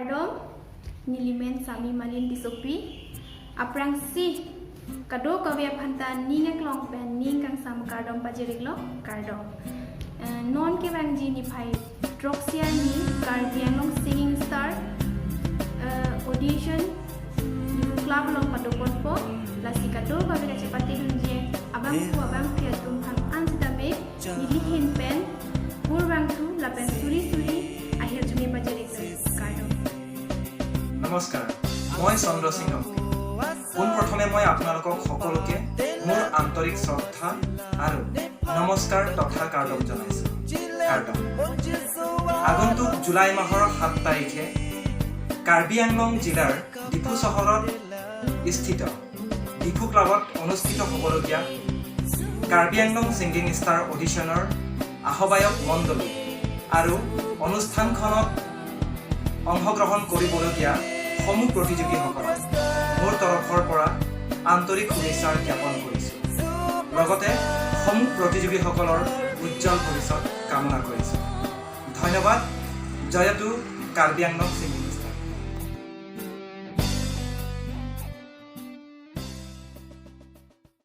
Kardom nilimen sami malin disopi aprang si kado kawe phanta ning klong pen ning kang sam kardom pajeriglo kardom non ke bang ji ni phai Droxiar ni Karbi Anglong Singing Star audition club long padokon po lasi kado kawe ka chepati hunje abang pu abang phia tum phang an sitame nili hin pen pur bang thu lapen suri suri ahir jumi pajeriglo kardom. নমস্কাৰ, মই চন্দ্ৰ সিং ৰংপি। পোনপ্ৰথমে মই আপোনালোকক সকলোকে মোৰ আন্তৰিক শ্ৰদ্ধা আৰু নমস্কাৰ তথা কাৰ্ডম জনাইছোঁ। কাৰ্ডম। আগন্তুক জুলাই মাহৰ 7 তাৰিখে কাৰ্বি আংলং জিলাৰ ডিফু চহৰত স্থিত ডিফু ক্লাবত অনুষ্ঠিত হ'বলগীয়া কাৰ্বি আংলং ছিংগিং ষ্টাৰ অডিশ্যনৰ আহ্বায়ক মণ্ডলী আৰু অনুষ্ঠানখনত অংশগ্ৰহণ কৰিবলগীয়া সমূহ প্ৰতিযোগীসকলক মোৰ তৰফৰ পৰা আন্তৰিক শুভেচ্ছাৰ জ্ঞাপন কৰিছোঁ। লগতে সমূহ প্ৰতিযোগীসকলৰ উজ্জ্বল ভৱিষ্যত কামনা কৰিছোঁ। ধন্যবাদ। জয়তু কাৰ্বি আংলং ছিংগিং।